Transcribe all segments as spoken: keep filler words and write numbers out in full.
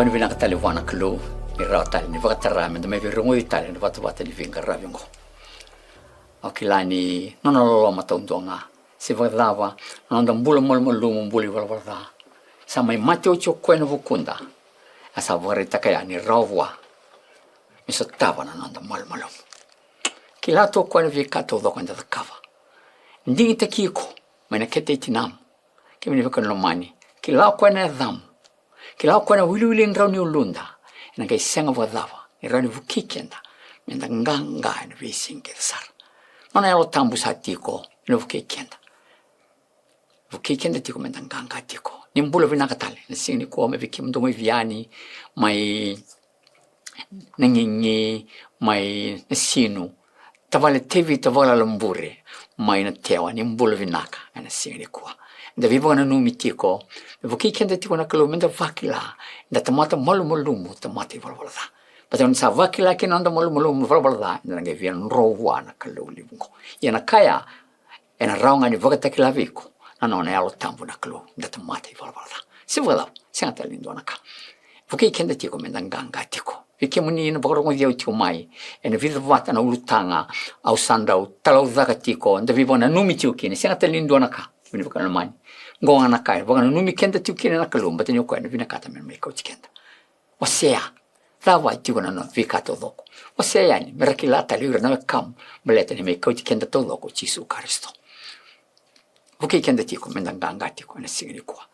Au ni vinaka tale vua na Kalou ni rawa tale ni vakatara me da mai veirogoci tale na vatavata ni veiqaravi oqo. Au kila ni nona loloma taudua ga, se vakacava na noda bula malumalumu, bula ivalavala ca. Sa mai mate oti o koya ena vukuda, a sa vakaraitaka ya ni rawa vua me sotava na noda malumalumu. Kila tu o koya na veika taucoko eda cakava. Digitaki iko mai na kete i tinamu, kemuni veiwekani lomani. Kila o koya na yacamu. Kila o koya na wiliwili ni rawa ni uluda. Ena qai sega vakacava ni rawa ni vukei keda me da qaqa ena veisiga kece sara. Nona Yalo Tabu sa tiko ena vukei keda. Vukei keda tiko me da qaqa tiko. Ni bula vinaka tale ena siga nikua mai vei kemudou mai Viani, mai Nagigi, mai Nasinu, tavale Tevita Vakalala Bure mai Natewa, ni bula vinaka ena siga nikua. Eda veivakananumi tiko me vukei keda tiko na Kalou me da vakila eda tamata malumalumu, tamata ivalavala ca. Baleta ni sa vakila kina na noda malumalumu, ivalavala ca, eda na qai via dro vua na Kalou levu oqo. Ia na ka ya ena rawa ga ni vakatakila vei iko na nona Yalo Tabu na Kalou, da tamata ivalavala ca. Se vakacava, sega tale ni dua na ka. Vukei keda tiko me da qaqa tiko. Vei kemuni na vakarogoci au tiko mai ena vica vata na ulutaga au sa dau talaucaka tiko, da veivakananumi tiko kina, sega tale ni dua na ka. Kemuni veiwekani lomani, oqo ga na ka e vakananumi keda tiko kina na Kalou, baleta ni o koya ena vinakata me mai kauti keda. Wasea. Cava e tiko na nona veika taucoko? Wasea yani me ra kila tale o ira na wekamu, baleta ni mai kauti keda taucoko o Jisu Karisito. Vukei keda tiko me da qaqa tiko ena siga nikua.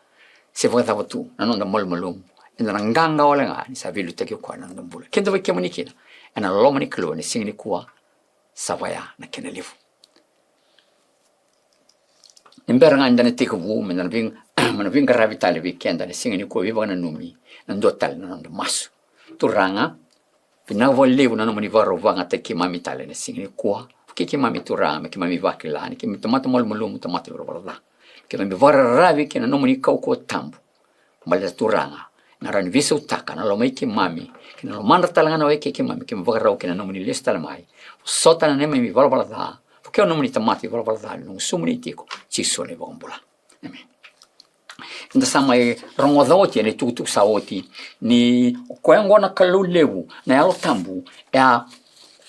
Se vakacava tu na noda malumalumu, eda na qaqa wale ga ni sa veiliutaki o koya na noda bula. Keda vei kemuni kina ena loma ni Kalou ena siga nikua. Sa vaya na kena levu. Ni bera ga ni da na tekivu me da na vei, me na veiqaravi tale vei keda na siga nikua, veivakananumi na dua tale na noda masu. Turaga, vinaka vakalevu na nomuni vakarau vakayagataki keimami tale na siga nikua. Vukei keimami Turaga me keimami vakila ni keimami tamata malumalumu, tamata ivalavala ca. Keimami vakararavi kei na nomuni kaukauwa tabu. Baleta Turaga, na rawa ni veisautaka na loma i keimami kei na lomadra tale ga na wekai keimami, keimami vakarau kei na nomuni lesu tale mai. Vosota na neimami ivalavala ca. Vukea na nomuni tamata ivalavala ca ena gusumuni tiko, Jisu na iVakabula. Emeni. Eda sa mai rogoca oti ena itukutuku sa oti ni o koya oqo na Kalou levu, na Yalo Tabu, e a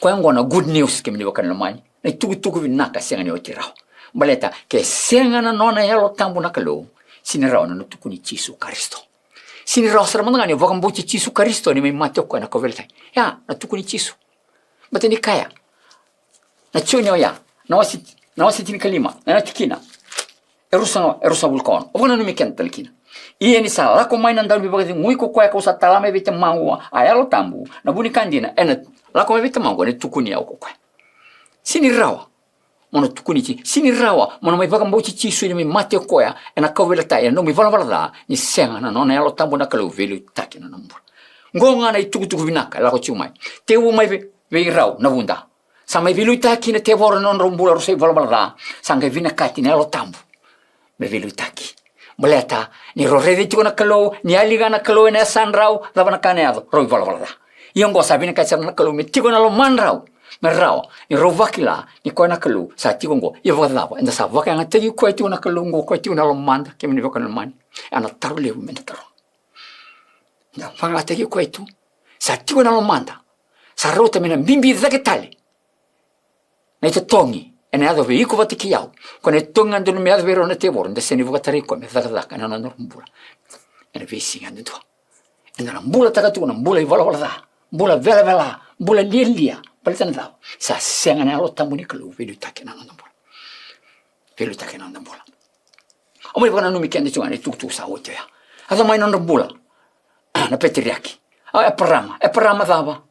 koya oqo na good news, kemuni veiwekani lomani. Na itukutuku vinaka sega ni oti rawa. Baleta ke sega na nona Yalo Tabu na Kalou, sega ni rawa na nona tukuni Jisu Karisito. Sega ni rawa sara mada ga ni vakabauti Jisu Karisito ni mai mate o koya ena kauveilatai. Ia, na tukuni Jisu. Baleta ni kaya na Joni oya, na wase, na wase tinikalima, na tikina e rusa, e ruasagavulu ka ono. O vakananumi keda tale kina. Ia ni sa lako mai na Dauniveivakacegui ko koya kau sa tala mai vei Tamaqu, a Yalo Tabu, na vu ni ka dina, ena lako mai vei Tamaqu, ena tukuni au ko koya. Sega ni rawa mo na tukuni Ji-, sega ni rawa mo na mai vakabauti Jisu ni mai mate o koya ena kauveilatai ena nomu ivalavala ca, ni sega na nona Yalo Tabu na Kalou veiliutaki ena nomu bula. Qo ga na itukutuku vinaka e lako tiko mai. Tekivu mai vei, vei rau na vuda. Sa mai veiliutaki na tevoro ena nodrau bula, rau sa ivalavala ca. Sa qai vinakati na Yalo Tabu me veiliutaki. Baleta ni rau raica tiko na Kalou, ni yali ga na Kalou ena yasadrau, cava na ka ena yaco, rau ivalavala ca. Ia oqo sa vinakati sara na Kalou me tiko ena lomadrau, me rawa ni rau vakila ni koya na Kalou sa tiko oqo. Ia vakacava, eda sa vakayagataki koya tiko na Kalou oqo, koya tiko na lomada, kemuni veiwekani lomani. Ena taro levu meda taro. Da vakayagataki koya tu, sa tiko ena lomada. Sa rauta me na bibi cake tale na itotogi ena yaco vei iko vata kei au. Ko na itotogi ga dodonu me yaco vei rau na tevoro, da sega ni vakatarai koya me cakacaka ena noda bula ena veisiga yadudua. Eda na bulataka tu na bula ivalavala ca, bula velavela, bula lialia. Baleta na cava? Sa sega na Yalo Tabu ni Kalou veiliutaki ena noda bula. Veiliutaki ena noda bula. Au mai vakananumi keda tiko ga na itukutuku sa oti oya. A yaco mai na nodra bula na peteriaki. A, Eparama. Eparama cava?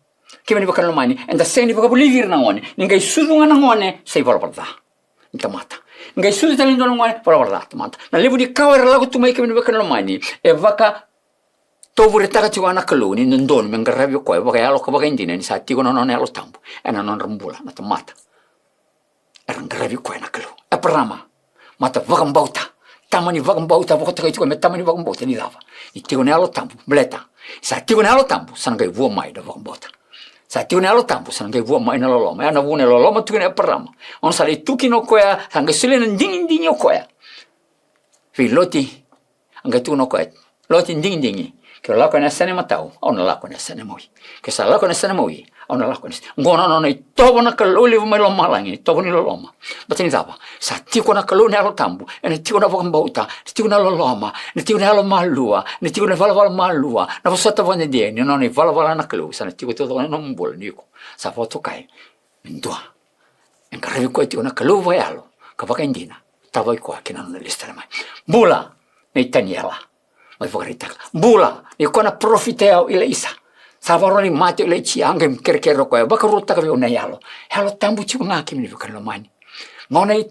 Kemuni veiwekani lomani, eda sega ni vakavulici ira na gone. Ni qai sucu ga na gone, sa ivalavala ca ni tamata. Ni qai sucu tale e dua na gone, valavala ca tamata. Na levu ni kawa era lako tu mai, kemuni veiwekani lomani, e vakatovuretaka tiko ga na Kalou ni dodonu me qaravi koya vakayalo ka vakaidina ni sa tiko na nona Yalo Tabu ena nodra bula na tamata. Era qaravi koya na Kalou. Eparama, mata vakabauta. Tama ni vakabauta, vakatokai tiko me tama ni vakabauta ni cava? Ni tiko na Yalo Tabu. Baleta sa tiko na Yalo Tabu, sa na qai vua mai na vakabauta. Sa tiko na Yalo Tabu, sa na qai vua mai na loloma. Ya na vuna e loloma tu kina o Eparama. Au na sa lai tu kina o koya, sa qai solia na digidigi o koya vei Loti. A qai tukuna o koya, Loti, digidigi. Ke o lako ena yasana imatau, au na lako ena yasana imawi. Ke sa lako ena yasana imawi, au na lako ena yasana. Qo na nona itovo na Kalou levu mai lomalagi, itovo ni loloma. Baleta ni cava? Sa tiko na Kalou na Yalo Tabu, ena tiko na vakabauta, na tiko na loloma, na tiko na yalomalua, na tiko na valavala malua, na vosota vakadede, ni nona ivalavala na Kalou sa na tiko taucoko ena nomu bula ni iko sa vakatokai me dua e qaravi koya tiko na Kalou vakayalo ka vakaidina, tavaki koya kina nona lesu tale mai. Bula nei Taniela. Mai vakaraitaka. Bula nei koya na parofita ya o Ilaisa. Sa vakarau ni mate o Ilaija, a qai kerekere o koya, vakaruataka vei au na yalo. Yalo Tabu tiko ga, kemuni na veiwekani lomani. Gauna i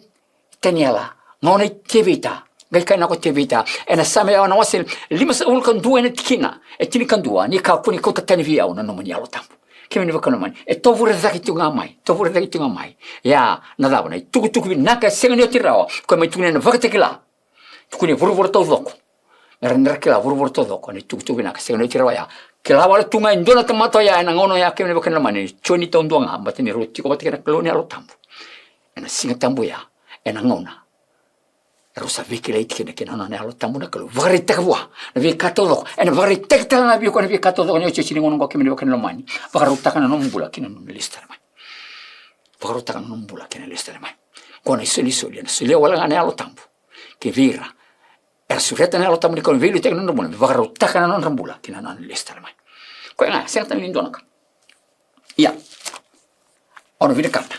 Taniela, gauna i Tevita, qai kaya na ko Tevita ena Same, ena wase limasagavulu ka dua, ena tikina e tinikadua, ni kakua ni kauta tani vei au na nomuni Yalo Tabu. Kemuni na veiwekani lomani, e tovure cake tiko ga mai, tovure cake tiko ga mai. Ia na cava? Na itukutuku vinaka e sega ni oti rawa, koya mai tukuni ena Vakatakila. Tukuni e vuravura taucoko. Era, era kila vuravura taucoko na itukutuku vinaka, sega ni oti rawa ya. Kila wale tu ga e dua na tamata oya ena gauna oya, kemuni na veiwekani lomani, Joni taudua ga, baleta ni rau tiko vata kei na Kalou na Yalo Tabu ena Siga Tabu ya, ena gauna erau sa veikilai tiko kina kei na nona Yalo Tabu na Kalou. Vakaraitaka vua na veika taucoko. Ena vakaraitaki tale ga vei iko na veika taucoko ni otioti ni gauna oqo, kemuni na veiwekani lomani. Vakarautaka na nomu bula kina nona lesu tale mai. Vakarautaka na nomu bula kina lesu tale mai. Qo na isolisoli ena solia wale ga na Yalo Tabu kei vei ira era sureta na Yalo Tabu ni Kalou, veiliutaki na nodra bula, me vakarautaka na nodra bula kina nona lesu tale mai. Koya ga, sega tale ni dua na ka. Ia, au na vinakata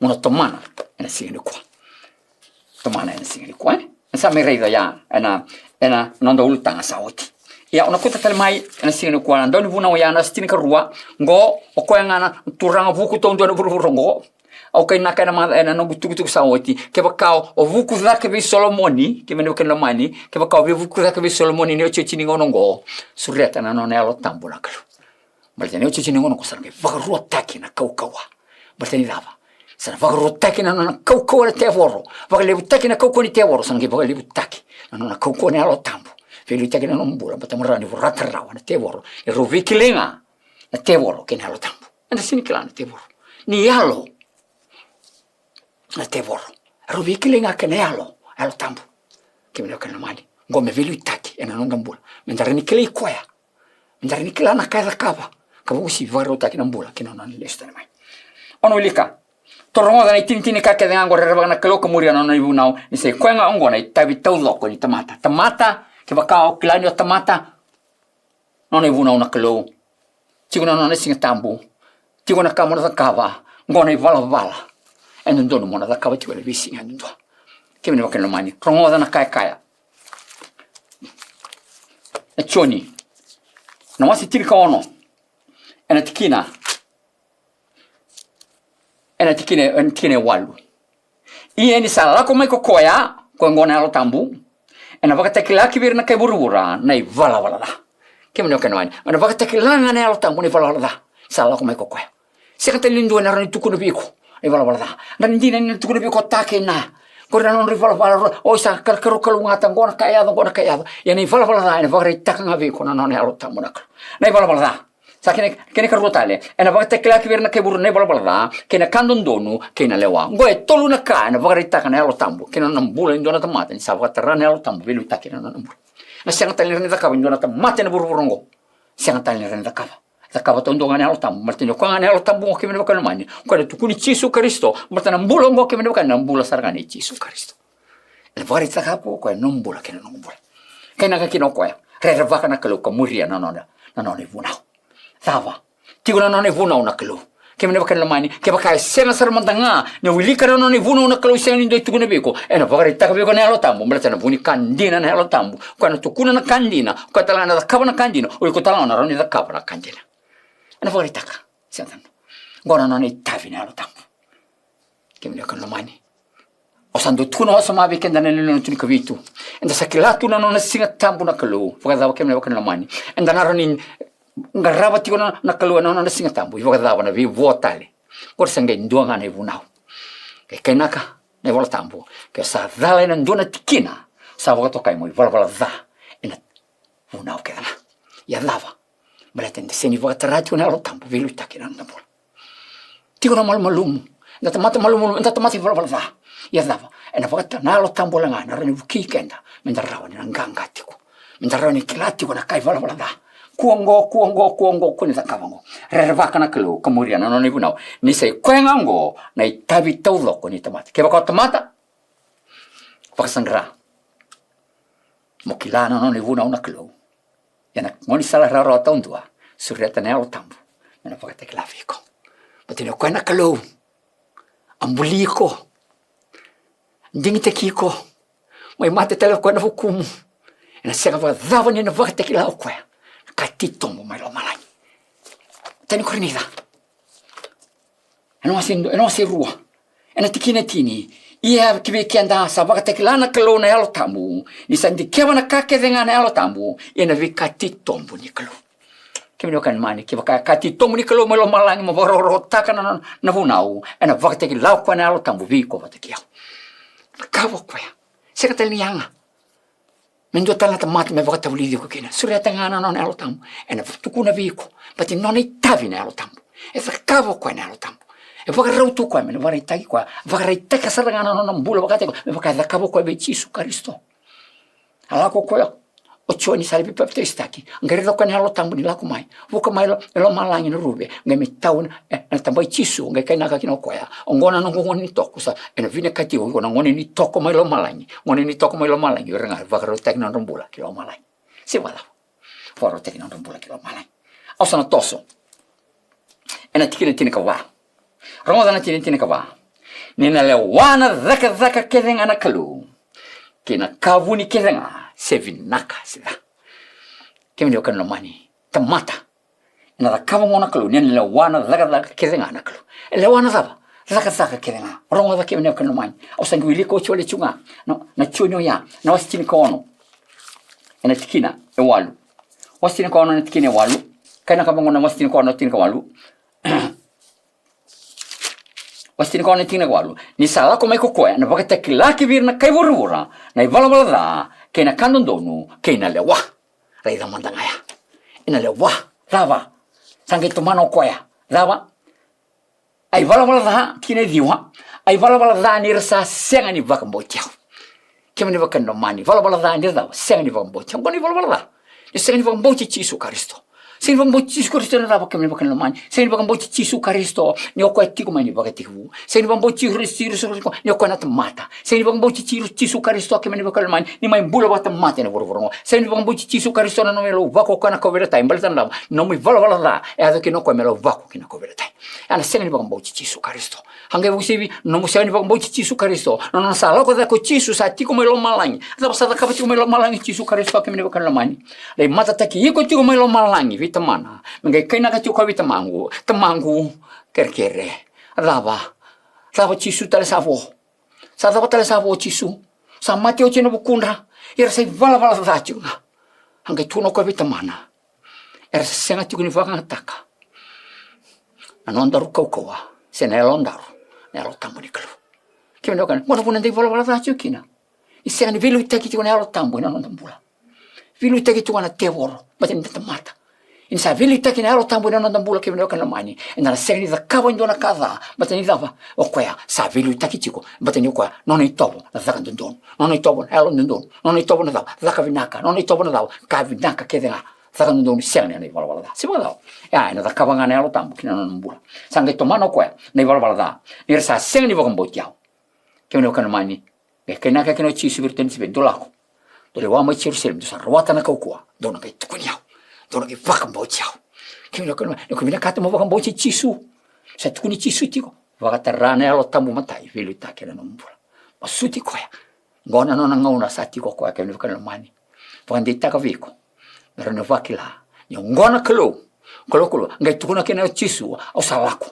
mo na tomana ena siga nikua. Tomana ena siga nikua, e? Eda sa mai raica ya ena, ena noda ulutaga sa oti. Ia, au na kauta tale mai ena siga nikua na daunivunau ya, na wase tinikarua. Qo o koya ga na turaga vuku taudua ena vuravura oqo. Au kainaka ena maca, ena noqu tukutuku sa oti, kevaka o vuku cake vei Solomoni, kemuni na veiwekani lomani, kevaka o veivuku cake vei Solomoni ena iotioti ni gauna oqo, sureta na nona Yalo Tabu na Kalou. Baleta ena iotioti ni gauna oqo sa na qai vakaruataki na kaukauwa. Baleta ni cava? Sa na vakaruataki na nona kaukauwa na tevoro. Vakalevutaki na kaukauwa ni tevoro, sa na qai vakalevutaki na nona kaukauwa na Yalo Tabu. Veiliutaki na nomu bula, baleta mo rawa ni vorata rawa na tevoro. Erau veikilai ga na tevoro kei na Yalo Tabu. Eda sega ni kila na tevoro. Ni yalo na tevoro. Erau veikilai ga kei na Yalo, Yalo Tabu. Kemuni na veiwekani lomani, qo me veiliutaki ena noda bula, meda rawa ni kilai koya, meda rawa ni kila na ka e cakava ka vakauasivi, vakarautaki na bula kina nona lesu tale mai. Au na wilika. Tou rogoca na itinitini ni ka kece ga oqo, rerevaka na Kalou ka muria na nona ivunau, ni sa i koya ga oqo na itavi taucoko ni tamata. Tamata, kevaka o kila ni o tamata, nona ivunau na Kalou. Tiko na nona Siga Tabu. Tiko na ka mo na cakava. Qo na ivalavala e dodonu mo na cakava tiko ena veisiga yadudua. Kemuni na veiwekani lomani, rogoca na ka e kaya na Joni, na wase tinikaono, ena tikina, ena tikina, ena tikina e walu. Ia ni sa lako mai ko koya, koya oqo na Yalo Tabu, ena vakatakila ki vei ira na kai vuravura na ivalavala ca. Kemuni na veiwekani lomani, ena vakatakila ga na Yalo Tabu na ivalavala ca. Sa lako mai ko koya. Sega tale ni dua ena rawa ni tukuna vei iko na ivalavala ca. Dra ni dina ni na tukuna vei iko ta kei na, qori na nodra ivalavala, o sa kal-, karua kalougata, qo na ka e yaco, qo na ka e yaco. Ia na ivalavala ca ena vakaraitaka ga vei iko na nona Yalo Tabu na Kalou. Na ivalavala ca. Sa kena, kena ikarua tale, ena vakatakila ki vei ira na kai vuravura na ivalavala ca, kei na ka dodonu, kei na lewa. Qo e tolu na ka ena vakaraitaka na Yalo Tabu kei na nona bula e dua na tamata ni sa vakatara na Yalo Tabu, veiliutaki na nona bula. Na sega tale ni rawa ni cakava e dua na tamata ena vuravura oqo. Sega tale ni rawa ni cakava. Cakava taudua ga na Yalo Tabu, baleta ni o koya ga na Yalo Tabu oqo, kemuni na veiwekani lomani. O koya na tukuni Jisu Karisito, baleta na bula oqo, kemuni na veiwekani, na bula sara ga nei Jisu Karisito. Ena vakaraitaka o koya na nomu bula kei na noqu bula. Kainaka kina o koya, rerevaka na Kalou ka muria na nona, na nona ivunau. Cava? Tiko na nona ivunau na Kalou. Kemuni na veiwekani lomani, kevaka e sega sara mada ga ni o wilika na nona ivunau na Kalou, sega ni dua e tukuna vei iko, ena vakaraitaka vei iko na Yalo Tabu, baleta na vu ni ka dina na Yalo Tabu. O koya na tukuna na ka dina, o koya tale ga na cakava na ka dina, o iko tale ga o na rawa ni cakava na ka dina. Ena vakaraitaka. Sega tale. Qo na nona itavi na Yalo Tabu. Kemuni na veiwekani lomani, au sa dau tukuna wasoma vei keda na Lewenilotu ni Kavitu. Eda sa kila tu na nona Siga Tabu na Kalou. Vakacava, kemuni na veiwekani lomani? Eda na rawa ni qarava tiko na, na Kalou ena nona Siga Tabu. I vakacava na veivo tale? Qori sa qai dua ga na ivunau. Qai kainaka na iVola Tabu, ke o sa cala ena dua na tikina, sa vakatokai mo ivalavala ca ena vunau kece ga. Ia cava? Baleta eda sega ni vakatara tiko na Yalo Tabu veiliutaki ena noda bula. Tiko na malumalumu. Eda tamata malumalumu, eda tamata ivalavala ca. Ia cava? Ena vakatara na Yalo Tabu wale ga ena rawa ni vukei keda meda rawa ni na qaqa tiko. Me da rawa ni kila tiko na ka e valavala ca. Kua oqo, kua oqo, kua oqo, kua ni cakava oqo. Rerevaka na Kalou ka muria na nona ivunau. Ni sa i koya ga oqo na itavi taucoko ni tamata. Kevaka o tamata, vakasaqara mo kila na nona ivunau na Kalou. Ia na gaunisala rawarawa taudua, sureta na Yalo Tabu me na vakatakila vei iko. Baleta ni o koya na Kalou a buli iko, digitaki iko, mai mate tale o koya na vukumu. Ena sega vakacava ni na vakatakila o koya na ka titobu mai lomalagi. Tani Korinica, ena wase, ena wase rua, ena tikina e tini. Ia ki vei keda sa vakatakila na Kalou na Yalo Tabu, ni sa dikeva na ka kece ga na Yalo Tabu, ia na veika titobu ni Kalou. Kemuni wekaqu lomani, kevaka e ka titobu ni Kalou mai lomalagi mo vakarokorokotaka na, na, na vunau, ena vakatakila o koya na Yalo Tabu vei iko vata kei au. Cakava o koya. Sega tale ni yaga me dua tale na tamata me vakatavulici iko kina. Sureta ga na nona Yalo Tabu, ena tukuna vei iko. Baleta ni nona itavi na Yalo Tabu. E cakava o koya na Yalo Tabu. E vakarau tu o koya me na vakaraitaki koya, vakaraitaka sara ga na nona bula vakataki koya, me vaka e cakava o koya vei Jisu Karisito. A lako o koya o Joni sa lai papitaisotaki, qai raica o koya na Yalo Tabu ni lako mai, vuka mai lo, e lomalagi na ruve, qai mai tau ena, e, ena taba i Jisu, qai kainaka kina o koya, oqo na noqu gone ni toko, sa, ena vinakati iko, iko na gone ni toko mai lomalagi, gone ni toko mai lomalagi, o ira ga e vakarautaki na nodra bula ki lomalagi. Se vakacava? Vakarautaki na nodra bula ki lomalagi. Au sa na toso ena tikina tinikava. Rogoca na tikina tinikava. Ni na lewa na cakacaka kece ga na Kalou, kei na ka vuni kece ga, se vinaka se ca. Kemuni wekaqu lomani, tamata ena cakava oqo na Kalou, ni na lewa na cakacaka kece ga na Kalou. E lewa na cava? Cakacaka kece ga. Rogoca kemuni wekaqu lomani. Au sa qai wilika oti wale tu ga na, na Joni oya, na wase tinikaono, ena tikina e walu. Wase tinikaono ena tikina e walu. Kainaka vaqo na wase tinikaono, tinikawalu. Wase tinikaono, tinikawalu. Ni sa lako mai ko koya, na vakatakila ki vei ira na kai vuravura na ivalavala ca, kei na ka dodonu, kei na lewa. Raica mada ga ya. Ena lewa. Cava? Sa qai tomana o koya. Cava? A ivalavala ca, tikina e ciwa. A ivalavala ca ni ra sa sega ni vakabauti au. Kemuni wekaqu lomani, valavala ca ni ra cava? Sega ni vakabauti. Oqo na ivalavala ca. Ni sega ni vakabauti Jisu Karisito. Sega ni vakabauti Jisu Karisito na cava, kemuni wekaqu lomani? Sega ni vakabauti Jisu Karisito ni o koya tiko mai ni vakatekivu. Sega ni vakabauti Jisu Karisito ni o koya na tamata. Sega ni vakabauti Jisu, Jisu Karisito, kemuni wekaqu lomani, ni mai bula vakatamata ena vuravura oqo. Sega ni vakabauti Jisu Karisito na nomu lauvaku o koya na kauveilatai. Baleta na cava? Na nomu ivalavala ca e yaco kina o koya me lauvaku kina na kauveilatai. Ena sega ni vakabauti Jisu Karisito. A qai vakasevi, nomu sega ni vakabauti Jisu Karisito. Na nona sa lako cake o Jisu, sa tiko mai lomalagi. Cava sa cakava tiko mai lomalagi o Jisu Karisito, kemuni wekaqu lomani? Lai matataki iko tiko mai lomalagi vei Tamana. Me qai kainaka tiko o koya vei Tamaqu. Tamaqu, kerekere. Cava? Cava Jisu tale sa vo? Sa cava tale sa vo o Jisu? Sa mate oti ena vukudra. Ia era sa ivalavala ca tiko ga. A qai tukuna o koya vei Tamana. Era sa sega tiko ni vakayagataka na nodaru kaukauwa se na yalodaru na Yalo Tabu ni Kalou. Kemuni wekaqu, qo na vuna da ivalavala ca tiko kina. Ni sega ni veiliutaki tiko na Yalo Tabu ena noda bula. Veiliutaki tiko ga na tevoro, baleta ni da tamata. Ni sa veiliutaki na Yalo Tabu ena noda bula, kemuni wekaqu lomani, eda na sega ni cakava e dua na ka ca, baleta ni cava? O koya sa veiliutaki tiko, baleta ni o koya nona itovo na caka dodonu, nona itovo na yalododonu, nona itovo na cava? Caka vinaka, nona itovo na cava? Ka vinaka kece ga. Caka dodonu, sega ni na ivalavala ca. Se vakacava? Ia, ena cakava ga na Yalo Tabu kina nona bula. Sa qai tomana o koya na ivalavala ca ni ra sa sega ni vakabauti au. Kemuni wekaqu lomani, qai kainaka kina o Jisu vei iratou na Isireli, dou lako, dou lewa mai Jerusalemi, dou sa rawata na kaukauwa, dou na qai tukuni au, dou na qai vakabauti au. Kemuni wekaqu lomani, ni ko vinakata mo vakabauti Jisu, sa tukuni Jisu tiko, vakatara na Yalo Tabu matai, veiliutaki ena nomu bula. Masuti koya. Qo na nona gauna sa tiko o koya, kemuni wekaqu lomani. Vakadeitaka vei iko me rawa ni vakila ni oqo na Kalou, Kalou, Kalou. Qai tukuna kina o Jisu, au sa lako.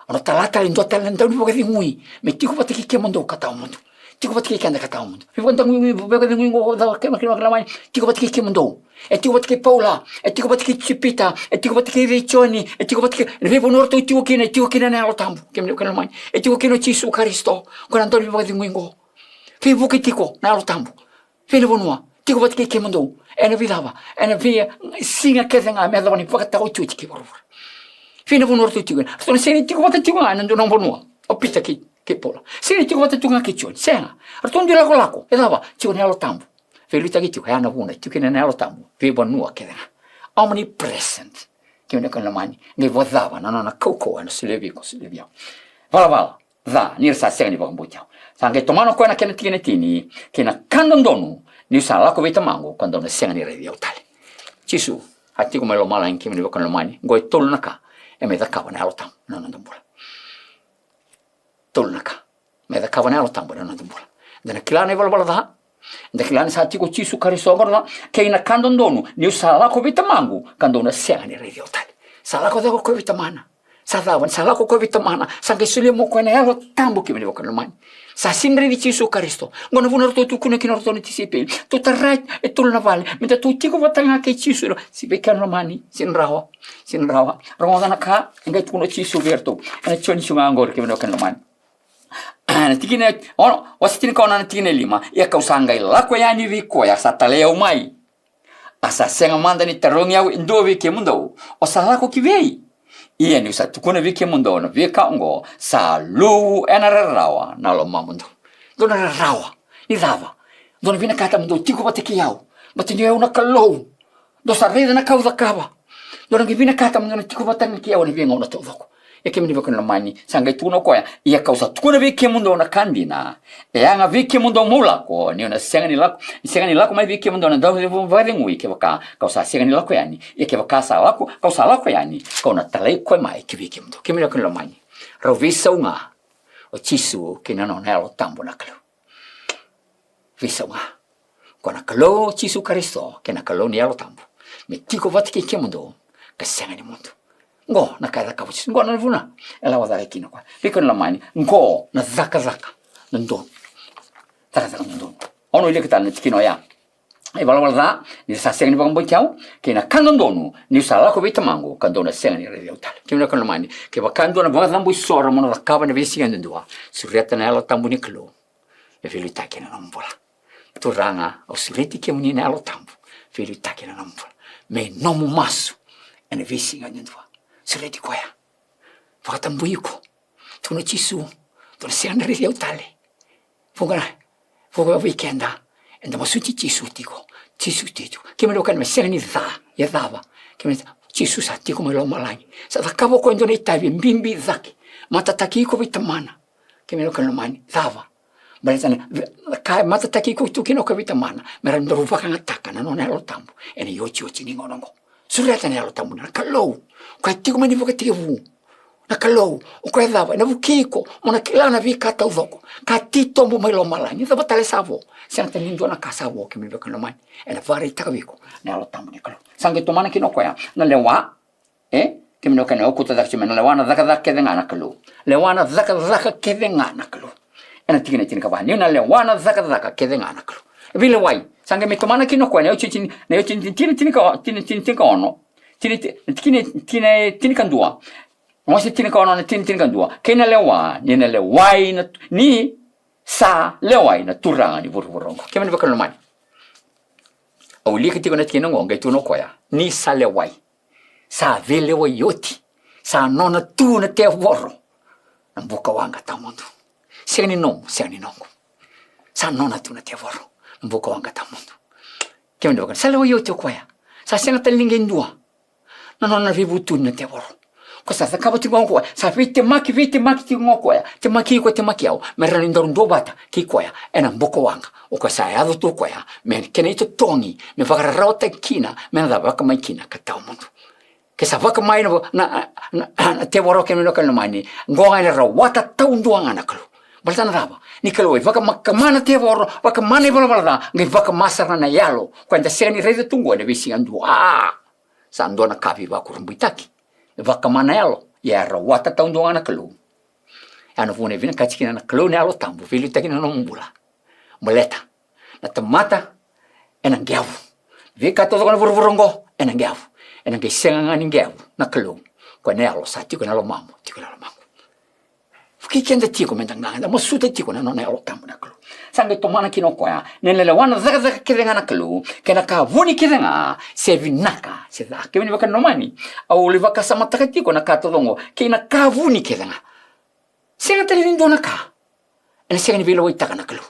Au na tala tale e dua tale na daunivakacegui me tiko vata kei kemudou ka tawamudu. Tiko vata kei keda ka tawamudu. Veivakacegui, veivakacegui oqo, cava, kemuni wekaqu lomani? Tiko vata kei kemudou. E tiko vata kei Paula, e tiko vata kei Pita, e tiko vata kei Joni, e tiko vata kei, na veivanua ratou tiko kina, e tiko kina na Yalo Tabu, kemuni wekaqu lomani. E tiko kina o Jisu Karisito, ko na daunivakacegui oqo. Veivuke tiko na Yalo Tabu. Vei na vanua, tiko vata kei kemudou. Ena veicava? Ena veisiga kece ga me yacova na ivakataotioti kei vuravura. Vei na vanua ratou tiko kina. Ratou na sega ni tiko vata tiko ga ena dua na vanua. O Pita kei, kei Paula. Sega ni tiko vata tiko ga kei Joni. Sega. Ratou dui lakolako. E cava? Tiko na Yalo Tabu. veiliutaki tiko, ya na vuna e tiko kina na Yalo Tabu veivanua kece ga. Omnipresent. Kemuni na wekaqu lomani, qai vakacava na nona kaukauwa ena solia vei iko, solia vei au. Valavala ca ni ra sa sega ni vakabauti au. Sa qai tomana o koya na kena tikina e tini: Kei na ka dodonu, niu sa lako vei Tamaqu, ka dou na sega ni raici au tale. Jisu a tiko mai lomalagi, kemuni na wekaqu lomani, qo e tolu na ka e mai cakava na Yalo Tabu ena noda bula. Tolu na ka e mai cakava na Yalo Tabu ena noda bula. Eda na kila na ivalavala ca. Eda kila ni sa tiko o Jisu Karisito qo, na, kei na ka dodonu, niu sa lako vei Tamaqu, ka dou na sega ni raici au tale. Sa lako cake o koya vei Tamana. Sa cava? Ni sa lako o koya vei Tamana, sa qai solia mai o koya na Yalo Tabu, kemuni na wekaqu lomani. Sa sega ni raici Jisu Karisito. Qo na vuna eratou tukuna kina o ratou na tisaipeli: Tou tara e tolu na vale, me datou tiko vata ga kei Jisu. Se vei kemuni na lomani, sega ni rawa. Sega ni rawa. Rogoca na ka e qai tukuna o Jisu vei iratou ena Joni tiko ga qori, kemuni na wekaqu lomani. Na tikina e ono, wase tinikaono, na tikina e lima: Ia ka'u sa qai lako yani vei koya sa talai au mai. A sa sega mada ni tarogi au e dua vei kemudou, o sa lako ki vei? Ia niu sa tukuna vei kemudou na veika oqo, sa luvu ena rarawa na lomamudou. Dou na rarawa. Ni cava? Dou na vinakata mo dou tiko vata kei au, baleta ni o au na Kalou. Dou sa raica na ka au cakava. Dou na qai vinakata mo dou na tiko vata ga kei au ena veigauna taucoko. Ia kemuni na wekaqu lomani, sa qai tukuna o koya: Ia ka'u sa tukuna vei kemudou na ka dina, e yaga vei kemudou meu lako, niu na sega ni lako, sega ni lako mai vei kemudou na Dauvakacegui kevaka ka'u sa sega ni lako yani. Ia kevaka sa lako, ka'u sa lako yani, ka'u na talai koya mai ki vei kemudou. Kemuni na wekaqu lomani, rau veisau ga o Jisu kei na nona Yalo Tabu na Kalou. Veisau ga. Ko na Kalou o Jisu Karisito kei na Kalou ni Yalo Tabu, me tiko vata kei kemudou ka sega ni mudu. Qo na ka e cakava o Jisu. Qo na vuna e lako cake kina o koya. Wekaqu lomani, qo na cakacaka dodonu. Cakacaka dodonu. Au na wilika tale na tikina oya. Ivalavala ca ni ra sa sega ni vakabauti au, kei na ka dodonu, niu sa lako vei Tamaqu, ka dou na sega ni raici au tale. Kemuni na wekaqu lomani, kevaka e dua na vakacabo isoro mo na cakava ena veisiga yadudua, sureta na Yalo Tabu ni Kalou me veiliutaki ena nomu bula. Turaga, au sureti kemuni na Yalo Tabu, veiliutaki ena nomu bula. Me nomu masu ena veisiga yadudua. Sureti koya. Vakatabui iko. Tukuna o Jisu, dou na sega ni raici au tale. Vuqa, vuqa vei keda eda masuti Jisu tiko. Jisu tiko. Kemuni na wekaqu, me sega ni ca. Ia cava? Kemuni, Jisu sa tiko mai lomalagi. Sa cakava o koya e dua na itavi e bibi cake. Matataki iko vei Tamana. Kemuni na wekaqu lomani, cava? Baleta na ka e matataki iko tu kina o koya vei Tamana, me rawa ni daru vakayagataka na nona Yalo Tabu ena iotioti ni gauna oqo. Sureta na Yalo Tabu na Kalou. O koya e tiko mai na ivakatekivu. Na Kalou, o koya e cava? Ena vukei iko mo na kila na veika taucoko ka titobu mai lomalagi. Cava tale sa vo? Sega tale ni dua na ka sa vo, kemuni na wekaqu lomani, ena vakaraitaka vei iko na Yalo Tabu ni Kalou. Sa qai tomana kina o koya na lewa. E, kemuni na wekaqu, au kauta cake tiko mai na lewa na cakacaka kece ga na Kalou. Lewa na cakacaka kece ga na Kalou. Ena tikina e tinikava, niu na lewa na cakacaka kece ga na Kalou. E veilewai. Sa qai mai tomana kina o koya na iotioti ni, na iotioti ni tikina, tinika, tina, tina, tinikaono. Tina, ti-, na tikina, tina, tinikadua. Wase tinikaono na tina, tinikadua. Kei na lewa, ni na lewai na, ni sa lewai na Turaga ni vuravura oqo. Kemuni na wekaqu lomani, au wilika tiko na tikina oqo, qai tukuna o koya ni sa lewai. Sa veilewai oti. Sa nona tu na tevoro na buka waqa tawamudu. Sega ni nomu, sega ni noqu. Sa nona tu na tevoro na buka waqa tawamudu. Kemuni na wekaqu, sa lewai oti o koya. Sa sega tale ni qai dua na nona veivutuni na tevoro. Ko sa cakava tiko ga o koya, sa veitemaki, veitemaki tiko ga o koya, temaki iko, temaki au, me rawa ni daru duavata kei koya ena buka waqa. O koya sa yaco tu o koya me kena itotogi, me vakararawataki kina, me na cava? Vakamai kina ka tawamudu. Ke sa vakamai na, na, na, na tevoro, kemuni na wekaqu lomani, qo ga ena rawata taudua ga na Kalou. Baleta na cava? Ni Kalou e vakama, kama na tevoro, vakama na ivalavala ca, qai vakama sara na yalo. Koya eda sega ni raica tu qo ena veisiga dua. A, sa dua na ka veivakurabuitaki. Vakama na yalo, ia e rawata taudua ga na Kalou. Ya na vuna e vinakati kina na Kalou na Yalo Tabu veiliutaki ena nomu bula. Baleta na tamata ena qevu. Veika taucoko na vuravura oqo ena qevu. Ena qai sega ga ni qevu na Kalou. Koya na Yalo sa tiko ena lomamu, tiko ena lomaqu. Vukei keda tiko meda qaqa, da masuta tiko na nona Yalo Tabu na Kalou. Sa qai tomana kina o koya ni na lewa na cakacaka kece ga na Kalou, kei na ka vuni kece ga, se vinaka se ca. Kemuni na wekaqu lomani, au lai vakasamataka tiko na ka taucoko, kei na ka vuni kece ga. Sega tale ni dua na ka ena sega ni veilewaitaka na Kalou.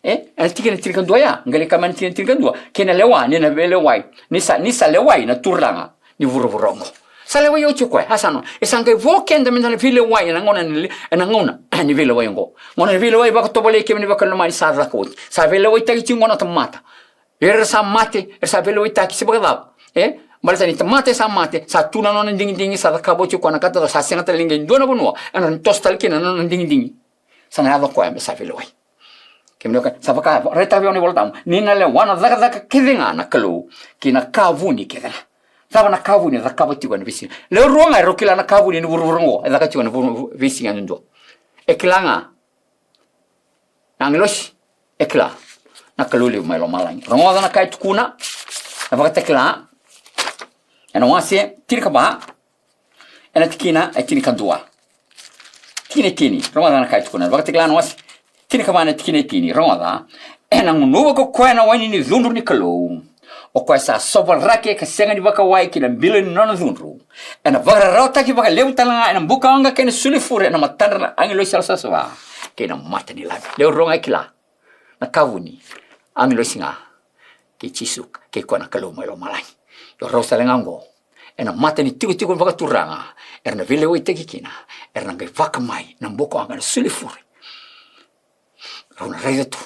E, ena tikina tinikadua ya, qai lai kaya mai na tikina tinikadua, kei na lewa ni na veilewai, ni sa, ni sa lewai na turaga ni vuravura oqo. Sa lewai oti o koya, a sa nona. E sa qai vo keda meda na veilewai ena gauna ni, ena gauna ni veilewai oqo. Gauna ni veilewai vakatovolei, kemuni na veiwekani lomani, sa caka oti. Sa veilewaitaki tiko qo na tamata. Era sa mate, era sa veilewaitaki se vakacava? E, baleta ni tamata e sa mate, sa tu na nona digidigi, sa cakava oti o koya na ka taucoko, sa sega tale ni qai dua na vanua ena toso tale kina na nona digidigi. Sa na yaco o koya me sa veilewai. Kemuni na veiwekani, sa vaka, raitaka vei au na iVolatabu, ni na lewa na cakacaka kece ga na Kalou, kei na ka vuni kece ga. Cava na ka vuni e cakava tiko ena veisiga? Lewe rua ga erau kila na ka vuni ni vuravura oqo e caka tiko ena vu-, veisiga yadudua. E kila ga na agilosi, e kila na Kalou levu mai lomalagi. Rogoca na ka e tukuna na Vakatakila ena wase tinikava, ena tikina e tinikadua. Tikina e tini, rogoca na ka e tukuna na Vakatakila na wase tinikava, na tikina e tini, rogoca. Ena gunuva ko koya na waini ni cudru ni Kalou, o koya sa sovaraki ka sega ni vakawai ki na bilo ni nona cudru. Ena vakararawataki vakalevu tale ga ena bukawaqa kei na sulifure ena matadra na agilosi yalosavasava kei na mata ni Lami. Lewe rua ga e kila na ka vuni, agilosi ga kei Jisu, kei koya na Kalou mai lomalagi. Io, rau sa tale ga oqo ena mata ni tikotiko vakaturaga era na veilewaitaki kina, era na qai vaka mai na bukawaqa, na sulifure. Rau na raica tu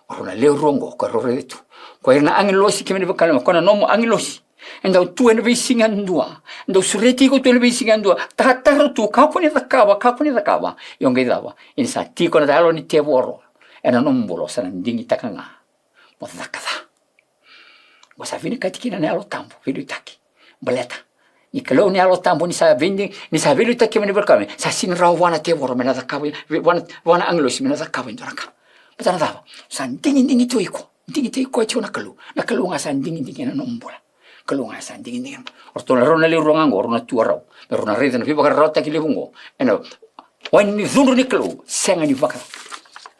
o rau na lewe rua oqo, ko rau raica tu ko ira na agilosi, kemuni na veiwekani lomani, ko na nomu agilosi. E dau tu ena veisiga yadudua, e dau sureti iko tu ena veisiga yadudua. Tataro tu, kakua ni cakava, kakua ni cakava. Io, qai cava? Ia ni sa tiko na yalo ni tevoro ena nomu bula, o sa na digitaka ga mo caka ca. Mo sa vinakati kina na Yalo Tabu, veiliutaki. Baleta ni Kalou na Yalo Tabu, ni sa veidi-, ni sa veiliutaki, kemuni na veiwekani lomani, sa sega ni rawa vua na tevoro me na cakava, vua na, vua na agilosi me na cakava e dua na ka. Baleta na cava? Sa digidigi tu iko, digitaki koya tiko na Kalou. Na Kalou ga sa digidigi ena nomu bula. Kalou ga sa digidigi. O ratou na, rau na lewe rua ga oqo, rau na tu o rau me rau na raica na veivakararawataki levu oqo ena waini ni cudru ni Kalou. Sega ni vaka,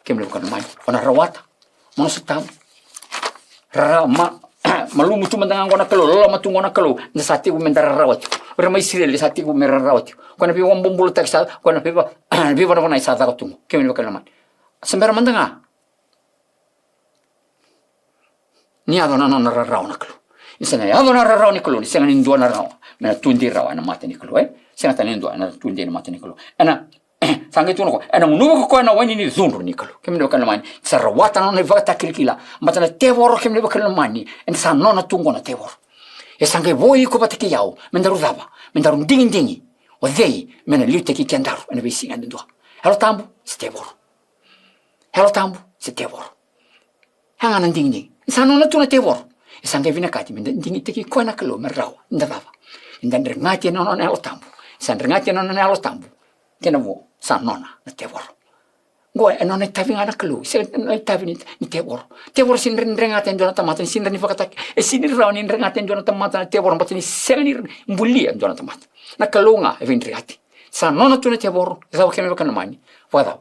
kemuni na veiwekani lomani, o na rawata. Masu tabu. Rara-, ma-, malumu tu mada ga oqo na Kalou, loloma tu oqo na Kalou. Da sa tekivu meda rarawa tiko. O ira mai Isireli sa tekivu me rarawa tiko. Ko na veivakabobulataki sa, ko na veiva-, veivanavanai sa caka tu oqo, kemuni na veiwekani lomani. Se bera mada ga ni yaco na nona rarawa na Kalou. Ni sa na yaco na rarawa ni Kalou, ni sega ni dua na rawa me na tudei rawa ena mata ni Kalou, e? Sega tale ni dua ena tudei ena mata ni Kalou. Ena, sa qai tukuna o koya, ena gunuva ko koya na waini ni cudru ni Kalou. Kemuni na veiwekani lomani, sa rawata na nona ivakatakilakila. Baleta na tevoro, kemuni na veiwekani lomani, ena sa nona tu oqo na tevoro. E sa qai vo iko vata kei au me daru cava? Me daru digidigi. O cei me na liutaki kedaru ena veisiga yadudua? Yalo Tabu se tevoro? Yalo Tabu se tevoro? E ga na digidigi. Sa nona tu na tevoro. E sa qai vinakati meda digitaki koya na Kalou me rawa ni da cava? Ni da dregati ena nona Yalo Tabu. Sa dregati ena nona Yalo Tabu kei na vo, sa nona na tevoro. Oqo e nona itavi ga na Kalou, sega ni nona itavi ni, ni tevoro. Tevoro sega ni dregata e dua na tamata, ni sega ni vakataki, e sega ni rawa ni dregata e dua na tamata na tevoro, baleta ni sega ni bulia e dua na tamata. Na Kalou ga e veidregati. Sa nona tu na tevoro. E cava, kemuni na veiwekani lomani? Vakacava?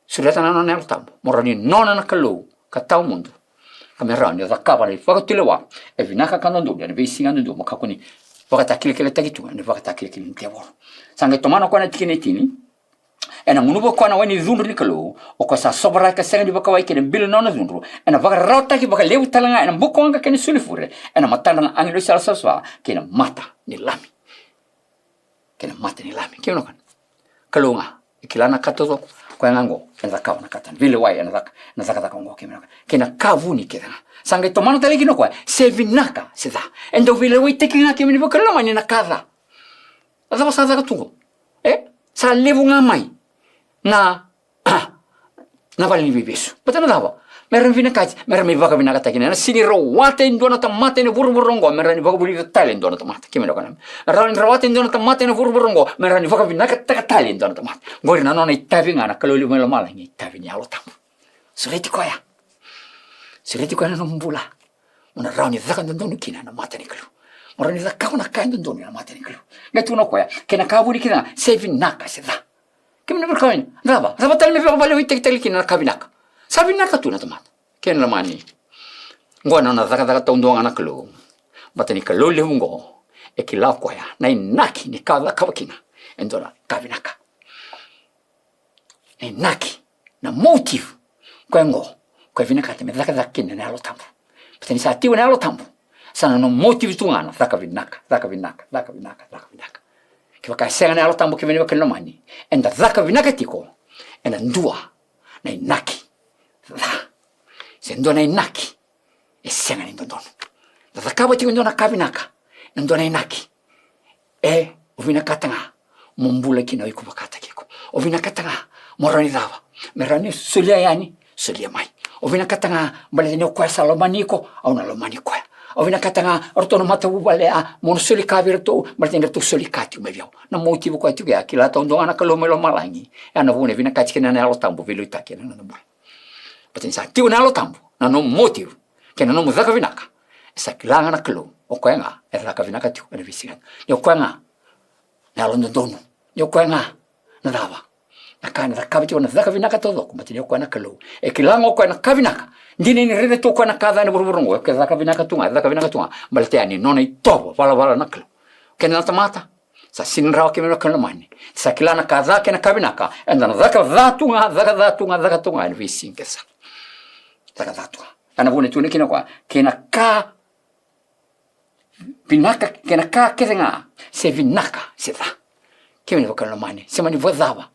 Sureta na nona Yalo Tabu mo rawa ni nona na Kalou ka tawamudu, ka me rawa ni cakava na ivakatulewa e vinaka ka dodonu ena veisiga yadudua, mo kakua ni vakatakilakilataki tu ena ivakatakilakila ni tevoro. Sa qai tomana o koya na tikina e tini. Ena gunuva ko koya na waini cudru ni Kalou, o koya sa sovaraki ka sega ni vakawai ki na bilo ni nona cudru. Ena vakararawataki vakalevu tale ga ena bukawaqa kei na sulifure ena matadra na agilosi yalosavasava kei na mata ni Lami. Kei na mata ni Lami. Kemuni na veiwekani, Kalou ga e kila na ka taucoko. Koya ga oqo ena cakava na ka tani veilewai, ena caka, ena cakacaka oqo, kemuni na veiwekani, kei na ka vuni kece ga. Sa qai tomana tale kina o koya se vinaka se ca. E dau veilewaitaki ga, kemuni na veiwekani lomani, na ka ca. A cava sa caka tu oqo? E sa levu ga mai na na vale ni veivesu. Baleta na cava? Me ra vinakati me ra mai vakavinakataki na, ena sega ni rawata e dua na tamata ena vuravura oqo me rawa ni vakavulica tale e dua na tamata. Kemuni na veiwekani, me rawa ni rawata e dua na tamata ena vuravura oqo me rawa ni vakavinakataka tale e dua na tamata. Oqori na nona itavi ga na Kalou levu mai lomalagi, itavi ni Yalo Tabu. Sureti koya. Sureti koya ena nomu bula. Mo na rawa ni caka dodonu kina ena mata ni Kalou. Mo rawa ni cakava na ka e dodonu ena mata ni Kalou. Qai tukuna o koya, kei na ka vuni kina, se vinaka se ca. Kemuni na veiwekani, cava, cava tale me vakaveilewaitaki tale kina na ka vinaka? Sa vinaka tu na tamata. Kemuni na lomani, oqo na nona cakacaka taudua ga na Kalou. Baleta ni Kalou levu oqo e kila o koya na inaki ni ka cakava kina e dua na ka vinaka. Na inaki, na motive, koya oqo Koya e vinakata me cakacaka kina na Yalo Tabu. Baleta ni sa tiko na Yalo Tabu, sa na nomu motive tu ga na caka vinaka, caka vinaka, caka vinaka, caka vinaka. Kevaka e sega na Yalo Tabu, kemuni na wekaqu lomani, eda caka vinaka tiko ena dua na inaki ca, se dua na inaki e sega ni dodonu. Da cakava tiko e dua na ka vinaka ena dua na inaki. E, o vinakata ga mo bula kina o iko vakataki iko. O vinakata ga mo rawa ni cava? Me rawa ni solia yani, solia mai. O vinakata ga baleta ni o koya sa lomani iko, au na lomani koya. O vinakata ga o ratou na matavuvale ya mo na soli ka vei iratou baleta ni ratou soli ka tiko mai vei au. Na motive koya tiko ya, kila taudua ga na Kalou mai lomalagi. Ya na vuna e vinakati kina na Yalo Tabu veiliutaki ena noda bula. Baleta ni sa tiko na Yalo Tabu, na nomu motive kei na nomu caka vinaka, e sa kila ga na Kalou o koya ga e caka vinaka tiko ena veisiga. Ni o koya ga na yalododonu, ni o koya ga na cava, na ka ena cakava tiko na caka vinaka taucoko, baleta ni o koya na Kalou. E kila ga o koya na ka vinaka. Dina ni raica tu o koya na ka ca ena vuravura oqo, e caka vinaka tu ga, e caka vinaka tu ga, baleta ya ni nona itovo valavala na Kalou. Keda na tamata, sa sega ni rawa, kemuni na wekaqu lomani. Sa kila na ka ca kei na ka vinaka, eda na caka ca tu ga, caka ca tu ga, caka tu ga ena veisiga kece sara. Caka ca tu ga. Ya na vuna e tukuna kina o koya, kei na ka vinaka, kei na ka kece ga, se vinaka se ca. Kemuni na wekaqu lomani, se mani vakacava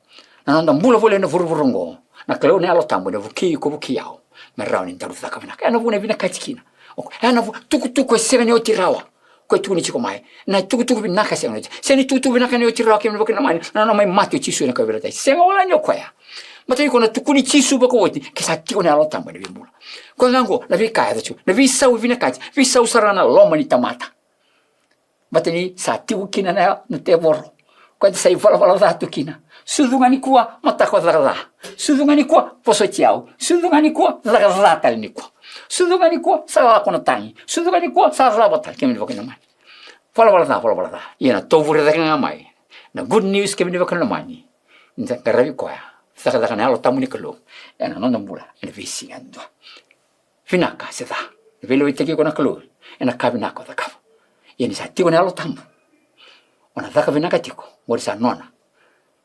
na noda bula voli ena vuravura oqo, na Kalou na Yalo Tabu ena vukei iko, vukei au me rawa ni daru caka vinaka. Ya na vuna e vinakati kina. O koya, ya na vu-, tukutuku e sega ni oti rawa. Koya e tukuni tiko mai na itukutuku vinaka e sega ni oti. Sega ni tukutuku vinaka ni oti rawa, kemuni na wekaqu lomani, na nona mai mate o Jisu ena kauveilatai. Sega wale ni o koya. Baleta ni o koya na tukuni Jisu vakaoti, ke sa tiko na Yalo Tabu ena veibula. Koya ga oqo na veika e yaco tiko, na veisau e vinakati, veisau sara ga na loma ni tamata. Baleta ni sa tiko kina na, na tevoro. Koya sa ivalavala ca tu kina. Sucu ga nikua, mataka o caka ca. Sucu ga nikua, vosoti au. Sucu ga nikua, caka ca tale nikua. Sucu ga nikua, sa lako na tagi. Sucu ga nikua, sa cava tale, kemuni na wekaqu lomani. Valavala ca, valavala ca. Ia na tovure cake ga mai na good news, kemuni na wekaqu lomani, ni da qaravi koya, cakacaka na Yalo Tabu ni Kalou ena noda bula ena veisiga yadua. Vinaka se ca, na veilewaitaki iko na Kalou ena ka vinaka o cakava. Ia ni sa tiko na Yalo Tabu, o na caka vinaka tiko, qori sa nona.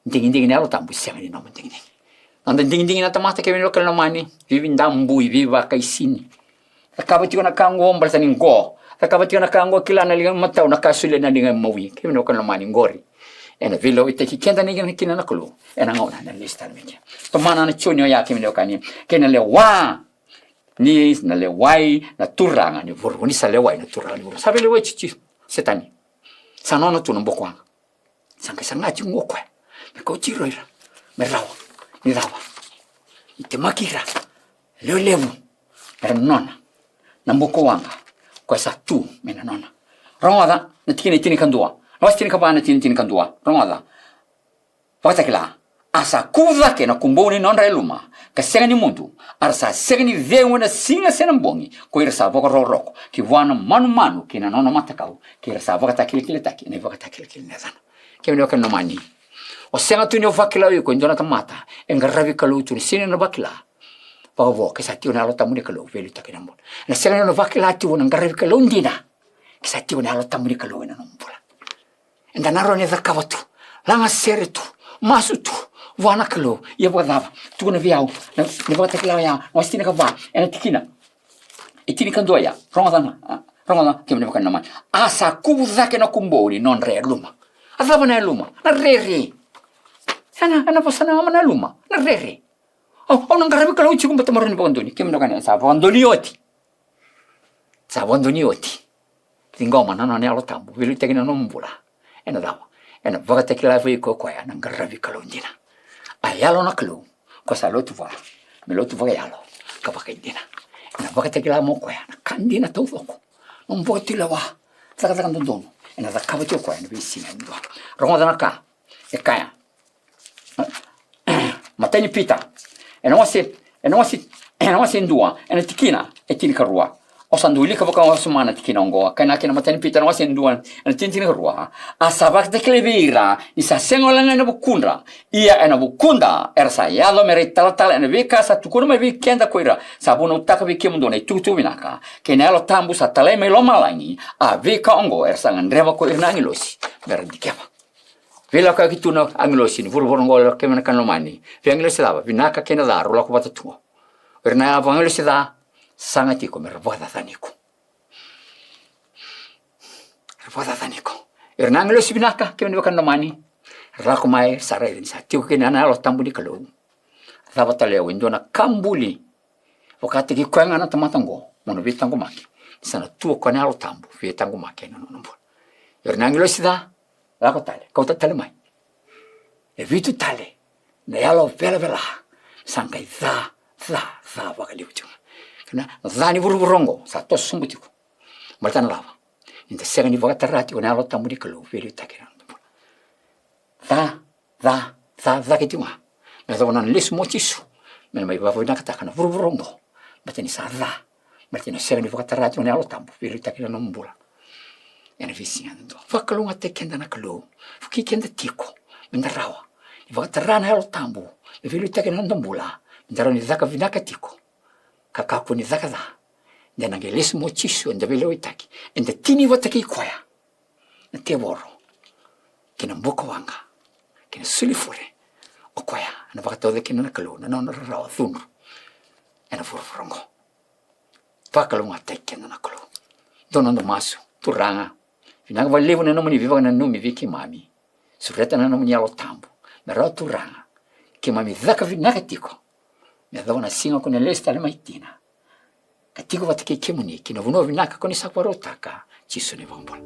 Digidigi na Yalo Tabu e sega ni nomu digidigi. Noda digidigi na tamata, kemuni na wekaqu lomani, veividabui, veivakaisini. Cakava tiko na ka oqo baleta ni qo. Cakava tiko na ka oqo, kila na liga imatau, na ka solia na liga imawi, kemuni na wekaqu lomani, qori ena veilewaitaki keda kina na Kalou ena gauna ena lesu tale mai kina. Tomana na Joni oya, kemuni na wekaqu, kei na lewa ni na lewai na turaga ni vuravura. Ni sa lewai na turaga ni vuravura, sa veilewai tiko o Setani. Sa nona tu na bukawaqa. Sa qai saga tiko o koya me kauti ira, ira me rawa ni cava? Ni temaki ira lewe levu, era nona na bukawaqa koya sa tu mai na nona. Rogoca na tikina e tinikadua, na wase tinikava, na tikina e tinikadua. Rogoca. Vakatakila: A sa kuvu cake na kubou ni nodra yaluma, ka sega ni mudu, a ra sa sega ni cegu ena siga se na bogi ko ira sa vakarokoroko ki vua na manumanu kei na nona matakau, kei ira sa vakatakilakilataki ena ivakatakilakila ni yacana. Kemuni na wekaqu lomani, o sega tu ni o vakila o iko e dua na tamata e qaravi Kalou tu, ni sega ni o na vakila vakavo ke sa tiko na Yalo Tabu ni Kalou veiliutaki ena bula. Ena sega ni o na vakila tiko na qaravi Kalou dina ke sa tiko na Yalo Tabu ni Kalou ena nomu bula. Eda na rawa ni cakava tu, lagasere tu, masu tu vua na Kalou. Ia vakacava? Tukuna vei au na, na Vakatakila oya, na wase tinikava, ena tikina e tinikadua ya. Rogoca na, a, rogoca, kemuni na wekaqu lomani. A sa kuvu cake na kubou ni nodra yaluma. A cava na yaluma? Na rere. Ena, ena vosa na yaluma, na rere. Au, au na qaravi Kalou tiko, baleta marau ni vakadonui. Kemuni na wekaqu, sa vakadonui oti. Sa vakadonui oti. Ciqoma na nona Yalo Tabu veiliutaki ena nomu bula. Ena cava? Ena vakatakila vei iko o koya na qaravi Kalou dina. A Yalo na Kalou, ko sa lotu vua me lotu vakayalo ka vakaidina. Ena vakatakila mai o koya na ka dina taucoko. Nomu vakatulewa, cakacaka dodonu ena cakava tiko o koya ena veisiga yadua. Rogoca na ka e kaya. Matai ni Pita, ena wase, ena wase, ena wase e dua, ena tikina e tinikarua. Au sa dau wilika vakawasoma na tikina oqo. Kaya na kena Matai ni Pita, ena wase e dua, ena tikina tinikarua: A sa vakatakilai vei ira ni sa sega wale ga ena vukudra, ia ena vukuda era sa yaco me ra italatala ena veika sa tukuna mai vei keda ko ira sa vunautaka vei kemudou na itukutuku vinaka, kei na Yalo Tabu sa talai mai lomalagi. A veika oqo era sa gadreva ko ira na agilosi me ra dikeva. Veilakoyaki tu na agilosi ni vuravura oqo, kemuni na wekaqu lomani. Veiagilosi cava? Vinaka kei na ca rau lako vata tu. O ira na agilosi ca, saga tiko me ra vakacacani iko. Ra vakacacani iko. O ira na agilosi vinaka, kemuni na veiwekani lomani, ra lako mai, sa raica ni sa tiko kina na Yalo Tabu ni Kalou. Cava tale o e dua na ka buli vakataki koya ga na tamata oqo mo na veitaqomaki, ni sa na tu o koya na Yalo Tabu veitaqomaki ena nona bula. O ira na agilosi ca, lako tale, kauta tale mai e vitu tale na yalo velavela. Sa qai ca, ca, ca vakalevu tiko ga. Kena ca ni vuravura oqo sa toso sobu tiko. Baleta na cava? Ni da sega ni vakatara tiko na Yalo Tabu ni Kalou veiliutaki ena noda bula. Ca, ca, ca, cake tiko ga me yacova na nona lesu mai o Jisu me na mai vakavinakataka na vuravura oqo. Baleta ni sa ca, baleta ni o sega ni vakatara tiko na Yalo Tabu veiliutaki ena nomu bula. Ena veisiga yadudua, vakalougatataki keda na Kalou, vukei keda tiko me da rawa ni vakatara na Yalo Tabu me veiliutaki ena noda bula, me da rawa ni caka vinaka tiko, ka kakua ni caka ca. Ni da na qai lesu mai o Jisu, eda veilewaitaki, eda tini vata kei koya na tevoro kei na bukawaqa kei na sulifure. O koya ena vakatauca kina na Kalou na nona rarawa cudru ena vuravura oqo. Vakalougatataki keda na Kalou. Dua na noda masu. Turaga, vinaka vakalevu na nomuni veivakananumi vei keimami. Sureta na nomuni Yalo Tabu me rawa, Turaga, keimami caka vinaka tiko me yacova na siga ko ni lesu tale mai kina, ka tiko vata kei kemuni ki na vanua vinaka ko ni sa vakarautaka. Jisu na iVakabula.